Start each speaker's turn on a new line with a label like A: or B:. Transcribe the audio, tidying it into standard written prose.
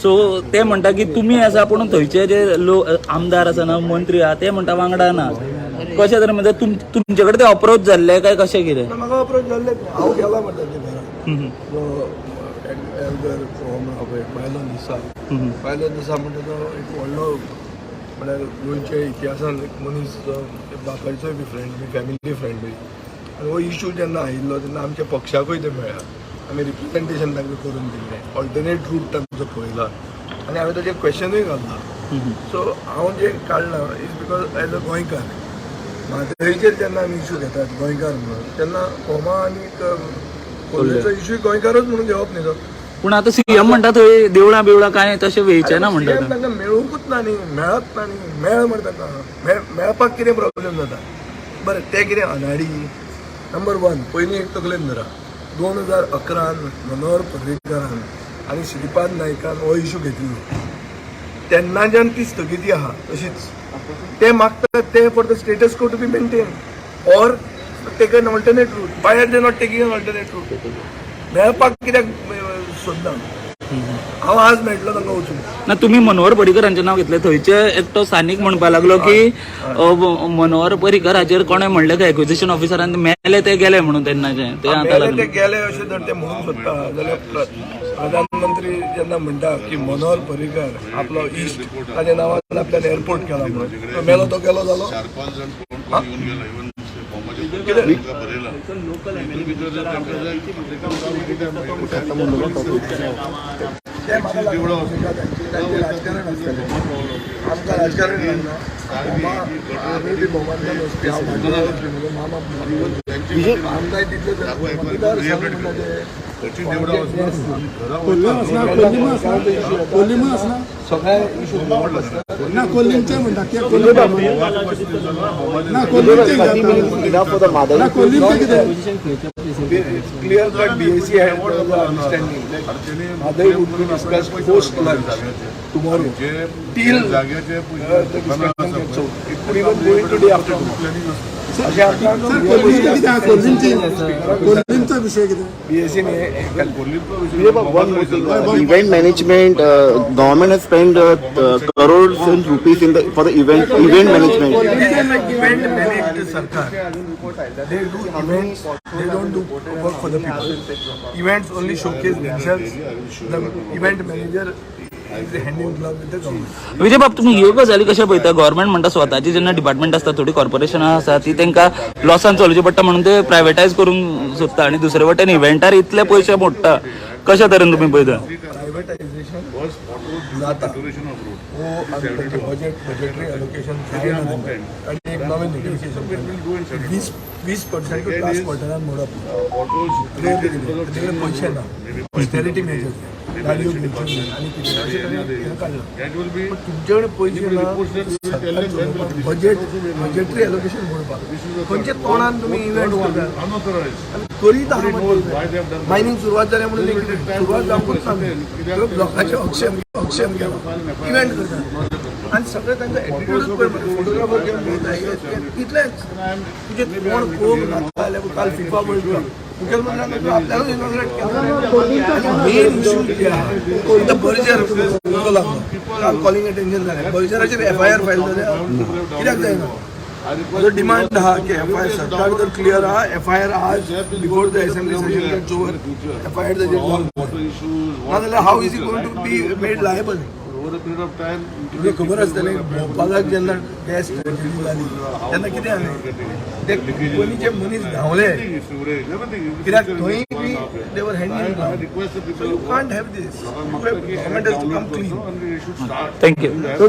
A: So ते म्हणटा की तुमी आसा, पूण थंयचे जे लोक आमदार आसा ना, मंत्री आहा, ते म्हणटा वांगडा ना. कशें तरेन म्हणजे तुमचे कडेन ते अप्रोच जाल्ले काय कशें कितें?
B: म्हाका अप्रोच जाल्ले. हांव गेला म्हणटा ते घरा. तो एल्डर पळय बायलो दिसा, बायलो दिसा म्हणटा तो एक व्हडलो, म्हळ्यार गोंयच्या इतिहासान एक मनीस जो बापायचोय बी फ्रेंड बी, फॅमिली फ्रेंड बी. आनी हो इशू जेन्ना आयिल्लो तेन्ना आमच्या पक्षाकूय ते मेळ्ळा. आमी रिप्रेझेंटेशन तांकां करून दिल्लें, ऑल्टरनेट रूट तांचो पळयला आनी हांवें ताचेर क्वेश्चनूय घातला. सो हांव जें काडलां is because as a गोंयकार, म्हादयचेर जेन्ना आमी इशू घेतात गोंयकार म्हणून, तेन्ना भोमा आनी कोल्लेचो इशू गोंयकारच म्हणून घेवप न्ही तो.
A: पूण आतां सीएम म्हणटा थंय देवळां बिवळां कांय तशें वेयचें ना म्हणटा.
B: CM तांकां मेळुंकूच ना न्ही, मेळत ना न्ही. मेळ मरे तांकां. मेळपाक कितें प्रॉब्लेम जाता? बरें, ते कितें अनाडी? नंबर वन, पयलीं एक तकलेन धरा, 2011न मनोहर पर्रीकरान आनी श्रीपाद नायकान हो इशू घेतिल्लो. तेन्नाच्यान ती स्थगिती आहा तशीच. ते मागतात ते for the status quo to be maintain or take an alternate route. Why are they not taking an alternate route? मेळपाक कित्याक सोदना? हांव आज मेळटलो तांकां वचून.
A: ना, तुम्ही मनोहर पर्रीकरांचें नाव घेतलें. थंयचे एकटो स्थानीक म्हणपाक लागलो की मनोहर पर्रीकर हाचेर कोणें म्हणलें की एक्विजिशन ऑफिसरान मेले ते गेले म्हणून तेन्नाचे ते आतां
B: मेले ते
A: लागले.
B: गेले अशें जर ते म्हणूंक सोदता जाल्यार प्रधानमंत्री जेन्ना म्हणटा की मनोहर पर्रीकर आपलो इश्ट, ताच्या नांवान आपल्यान एअरपोर्ट केला म्हणून, तो मेलो तो गेलो जालो?
C: चार पाच जण कोण कोण येऊन गेला, इव्हन
B: कितें?
C: बरयला.
B: ते म्हाका लागना, तांचें राजकारण आसतलें. आमकां राजकारण लागना. आमी बी भोवमानच्यान वचपी. हांव भाटकारा वचपी, म्हजो मामा. आमकांय तितले मतदार संघ म्हणटा ते.
D: कोल्लीम आसना.
B: सगळे इशू.
D: ना, कोल्लीमचे म्हणटा कित्याक? कोल्लीम ना, कोल्लीमचे. ना, कोल्लीमचे कितें?
B: Clear cut BAC had the understanding that Mhadei would be discussed post lunch tomorrow till
C: जाग्याचे
B: the discussion gets over. It could even go into day after tomorrow. अशें आतां
D: सर, कोल्लीमचे कितें आहा? कोल्लीमचे, कोल्लीमचा विषय कितें?
B: BAC ने
E: One more thing, event management, government has spent crores in rupees in the for the event management.
B: Event managed सरकार. They do events, they don't do work for the people. Events only showcase themselves. The event manager is hand in glove with the government.
A: Vijay बाब, तुम्ही ह्यो गजाली कशें पळयता? Government म्हणटा स्वताची जेन्ना डिपार्टमेंट आसता, थोडी कॉर्पोरेशनां आसा, ती तांकां लॉसान चलोवची पडटा म्हणून ते प्रायवेटायज करूंक सोदता आनी दुसरे वटेन इव्हेंटार इतले पयशे मोडटा. कशा तरेन तुमी पळयता?
B: प्रायव्हेटायझेशन जाता हो आनी तांचे बजेटरी अलोकेशन जायना तांकां. आनी एक नवें नोटिफिकेशन, 20 20% लास्ट क्वॉर्टरान मोडप. ताचे पयशे ना, ऑस्टेरिटी मेजर्स, गाडयो घेवच्यो न्ही आनी कितें अशें तरेन हें काडलां. पण तुमचे कडेन पयशे ना, बजेटरी अलोकेशन मोडपाक खंयच्या तोंडान तुमी इव्हेंट करता आनी करीत आहा? मायनींग सुरवात जाल्या म्हणून कितें सुरवात जावंकूच ना. लोकांचे ऑक्शन केला, इव्हेंट करता आनी सगळे तांचो एटिट्यूडच पळय. फोटोग्राफर घेवन भोंवता इतलेंच. तुजे कोण कोण घातला जाल्यार काल फिफा वर्ल्ड कप मुखेलमंत्र्यान आपल्याकूच इनॉग्रेट केला. आनी मेन इशू जे आहा, आतां बर्जर उलो लागलो काल, कॉलिंग अटेन्शन जालें. बर्जराचेर एफआयआर फायल जाल्या कित्याक जायना? म्हजो डिमांड आहा की एफआयआर, सरकार जर क्लियर आहा, एफआयआर आज before the assembly session gets over FIR ताजेर जावंक जाय. नाजाल्यार how is he going to be made liable?
C: Over a period of time.
B: तुका खबर आसतलें, भोपालाक जेन्ना गॅस ट्रेजडी जाली तेन्ना कितें जालें? ते कंपनीचे मनीस धांवले कित्याक थंय बी they were handing. So you can't have this. Government has to come clean.
A: Thank you.